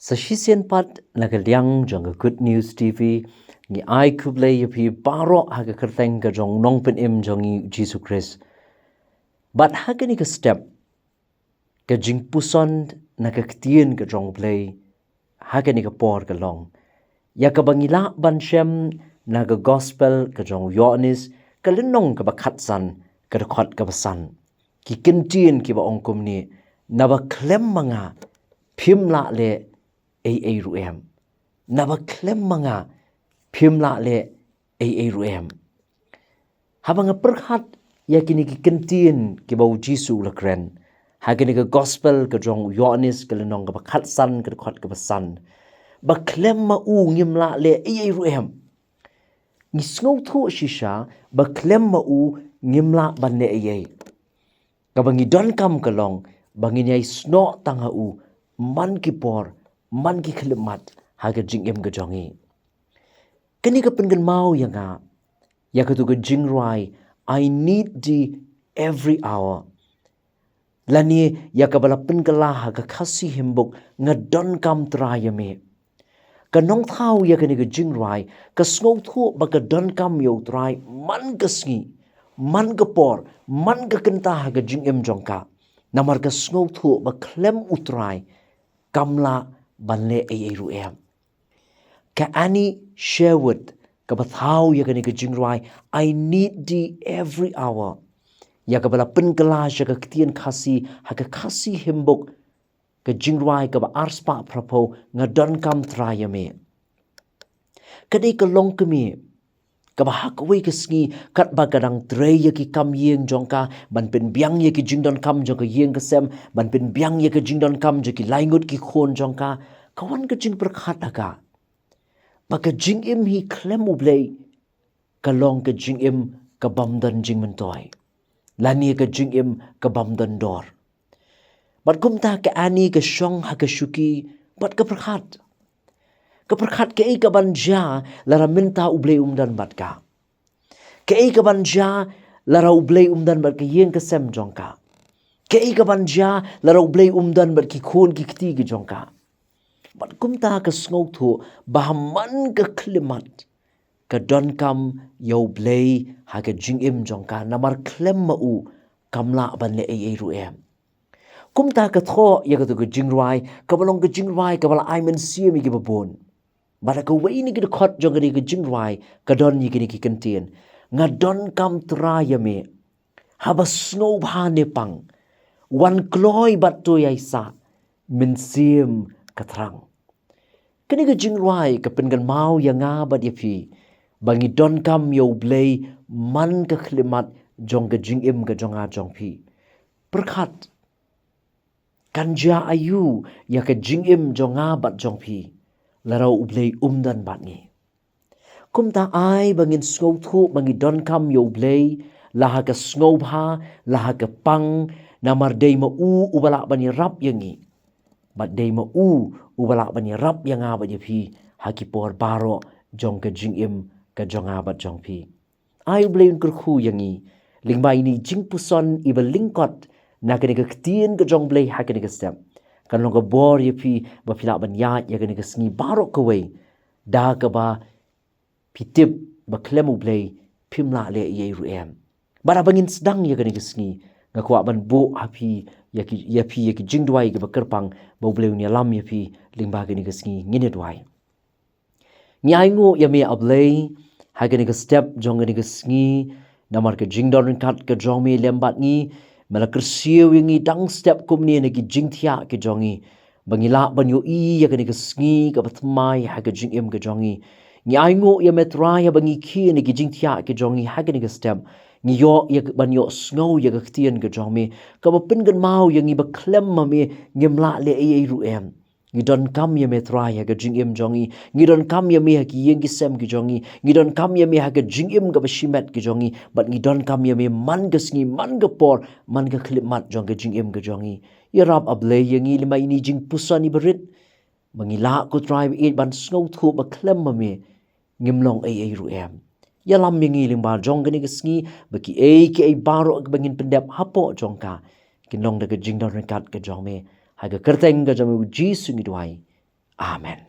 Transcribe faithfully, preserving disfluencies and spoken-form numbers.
Sa shisien pat na ka liang jong ka Good News T V, ngi ai khublei ïa phi baroh ha ka kyrteng ka jong u Nongpynim jong ngi Jisu Khrist. Bad ha kane ka step, ka jingpuson na ka ktien ka jong u Blei ha kane ka por ka long ïa kaba ngi lah ban shem na ka Gospel ka jong u Ïoannis, ka lynnong kaba khatsan, ka dkhot kaba san. Ki kyntien kiba ong kumne: Naba khlem ma nga phim lah leh ei ei ruh em. Naba khlem ma nga phim lah leh ei ei ruh em. Haba nga pyrkhat ïa kine ki kyntien kiba u Jisu u la kren ha kane ka Gospel ka jong u Ïoannis, ka lynnong kaba khatsan, ka dkhot kaba san, ba khlem ma u ngim lah leh ei ei ruh em, ngi sngewthuh shisha ba khlem ma u ngim lah ban leh ei ei. Kaba ngi donkam ka long ba ngin ïai snoh tang ha u man ki por, man ki khyllipmat ha ka jingim ka jong ngi. Kane ka pynkynmaw ïa nga ïa katu ka jingrwai, "I need thee every hour." Lane ïa kaba la pynkylla ha ka Khasi Hymnbook, "Nga donkam Trai ïa me." Ka nongthaw ïa kane ka jingrwai ka sngewthuh ba ka donkam ïa u Trai man ka sngi, man ka por, man ka kynta ha ka jingim jong ka. Namar ka sngewthuh ba khlem u Trai kam lah ban leh ei ei ruh em. Ka Annie Sherwood kaba thaw ïa kane ka jingrwai, "I need thee every hour", ïa kaba la pynkylla sha ka ktien Khasi ha ka Khasi Hymnbook, ka jingrwai kaba arspah phraphew, "Nga donkam Trai ïa me." Ka dei ka longkmie kaba ha kawei ka sngi, katba ka dang trei ïa ki kam ïing jong ka, ban pynbiang ïa ki jingdonkam jong ka ïing ka sem, ban pynbiang ïa ka jingdonkam jong ki laingut ki khun jong ka, ka wan ka jingpyrkhat ha ka ba ka jingim hi khlem u Blei ka long ka jingim ka bym don jingmyntoi, lane ka jingim ka bym don dor. Bad kumta ka Annie ka shong ha ka shuki bad ka pyrkhat. Ka pyrkhat kaei kaban jia lada mynta u Blei um don bad ka. Kaei kaban jia lada u Blei um don bad ka ïing ka sem jong ka. Kaei kaban jia lada u Blei um don bad ki khun ki kti ki jong ka. Bad kumta ka sngewthuh ba ha man ka khyllipmat ka donkam ïa u Blei ha ka jingim jong ka, namar khlem ma u kam lah ban leh ei ei ruh em. Kumta ka thoh ïa katu ka jingrwai kaba long ka jingrwai kaba la ai mynsiem ïa kiba bun. Bad ha kawei na ki dkhot jong kane ka jingrwai ka don ïa kine ki kyntien: "Nga donkam Trai ïa me, haba sngewbha ne pang, wan kloi bad to ïai sah, mynsiem ka thrang." Kane ka jingrwai ka pynkynmaw ïa nga bad ïa phi ba ngi donkam ïa u Blei man ka khyllipmat jong ka jingim ka jong nga jong phi. Pyrkhat, kan jia aïu ïa ka jingim jong nga bad jong phi lada u Blei um don bad ngi? Kumta ai ba ngin sngewthuh ba ngi donkam ïa u Blei, la ha ka sngewbha, la ha ka pang, namar dei ma u uba lah ban ïarap ïa ngi. Bad dei ma u uba lah ban ïarap ïa nga bad ïa phi ha ki por baroh jong ka jingim ka jong nga bad jong phi. Ai u Blei un kyrkhu ïa ngi lyngba ine i jingpuson iba lyngkot na kane ka ktien ka jong u Blei ha kane ka step. Kan long ka bor ïa phi ba phi lah ban ïaid ïa kane ka sngi baroh kawei da kaba phi tip ba khlem u Blei phim lah leh ei ei ruh em. Bad haba ngin sdang ïa kane ka sngi, nga kwah ban buh ha phi ïa ki, ïa phi ïa ki jingduwai kiba kyrpang ba u Blei un ïalam ïa phi lyngba kane ka sngi. Ngin ïa duwai. Ngi ainguh ïa me, A Blei, ha kane ka step jong kane ka sngi, namar ka jingdon ryngkat ka jong me lem bad ngi. Me la kyrsiew ïa ngi dang step kumne na ki jingthiah ki jong ngi, ba ngi lah ban ïohi ïa kane ka sngi kaba thymmai ha ka jingim ka jong ngi. Ngi ainguh ïa me Trai haba ngi khie na ki jingthiah ki jong ngi ha kane ka step. Ngi ïoh ïa ka, ban ïohsngew ïa ka ktien ka jong me kaba pynkynmaw ïa ngi ba khlem ma me ngim lah leh ei ei ruh em. Ngi donkam ïa me Trai ha ka jingim jong ngi. Ngi donkam ïa me ha ki ïing ki sem ki jong ngi. Ngi donkam ïa me ha ka jingim kaba shimet ki jong ngi. Bad ngi donkam ïa me man ka sngi, man ka por, man ka khyllipmat jong ka jingim ka jong ngi. Ïarap, A Blei, ïa ngi lyngba ine i jingpuson iba rit, ba ngi lah, ko Trai, ba ïeit ban sngewthuh ba khlem ma me ngim long ei ei ruh em. Ïalam ïa ngi lyngba jong kane ka sngi, ba kiei kiei baroh kiba ngin pyndep hapoh jong ka kin long da ka jingdon ryngkat ka jong me. Ha ka kyrteng ka jong me, U Jisu, ngi duwai. Amen.